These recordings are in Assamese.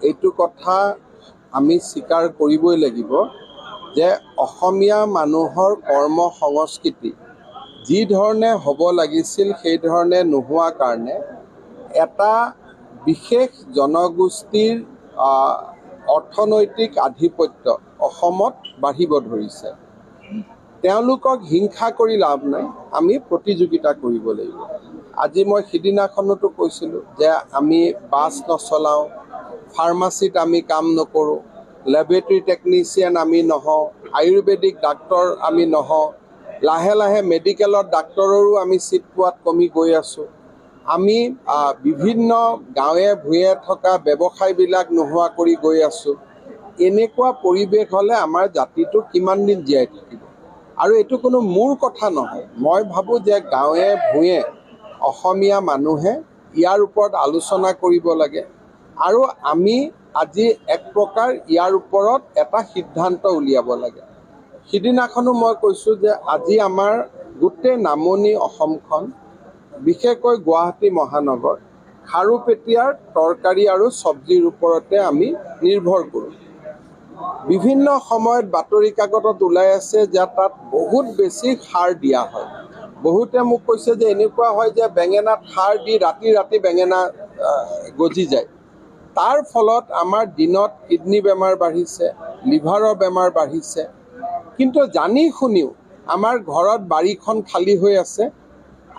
এইটো কথা আমি স্বীকাৰ কৰিবই লাগিব যে অসমীয়া মানুহৰ কৰ্ম সংস্কৃতি যি ধৰণে হ'ব লাগিছিল, সেই ধৰণে নোহোৱা কাৰণে এটা বিশেষ জনগোষ্ঠীৰ অৰ্থনৈতিক আধিপত্য অসমত বাঢ়িব ধৰিছে। তেওঁলোকক হিংসা কৰি লাভ নাই, আমি প্ৰতিযোগিতা কৰিব লাগিব। আজি মই সিদিনাখনতো কৈছিলোঁ যে আমি বাছ নচলাওঁ, ফাৰ্মাচীত আমি কাম নকৰোঁ, লেবৰেটৰী টেকনিচিয়ান আমি নহওঁ, আয়ুৰ্বেদিক ডাক্তৰ আমি নহওঁ। লাহে লাহে মেডিকেলত ডাক্তৰৰো আমি চিট পোৱাত কমি গৈ আছোঁ। আমি বিভিন্ন গাঁৱে ভূঞে থকা ব্যৱসায়বিলাক নোহোৱা কৰি গৈ আছোঁ। এনেকুৱা পৰিৱেশ হ'লে আমাৰ জাতিটো কিমান দিন জীয়াই থাকিব? আৰু এইটো কোনো মোৰ কথা নহয়। মই ভাবোঁ যে গাঁৱে ভূঞে অসমীয়া মানুহে ইয়াৰ ওপৰত আলোচনা কৰিব লাগে আৰু আমি আজি এক প্ৰকাৰ ইয়াৰ ওপৰত এটা সিদ্ধান্ত উলিয়াব লাগে। সিদিনাখনো মই কৈছোঁ যে আজি আমাৰ গোটেই নামনি অসমখন, বিশেষকৈ গুৱাহাটী মহানগৰ, খাৰুপেটীয়াৰ তৰকাৰী আৰু চব্জিৰ ওপৰতে আমি নিৰ্ভৰ কৰোঁ। বিভিন্ন সময়ত বাতৰি কাকতত ওলাই আছে যে তাত বহুত বেছি সাৰ দিয়া হয়। বহুতে মোক কৈছে যে এনেকুৱা হয় যে বেঙেনাত সাৰ দি ৰাতি ৰাতি বেঙেনা গজি যায়। তাৰ ফলত আমাৰ দিনত কিডনী বেমাৰ বাঢ়িছে, লিভাৰৰ বেমাৰ বাঢ়িছে। কিন্তু জানি শুনিও আমাৰ ঘৰত বাৰীখন খালী হৈ আছে,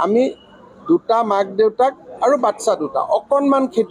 আমি দুটা মাক দেউতাক আৰু বাচ্ছা দুটা অকণমান খেতি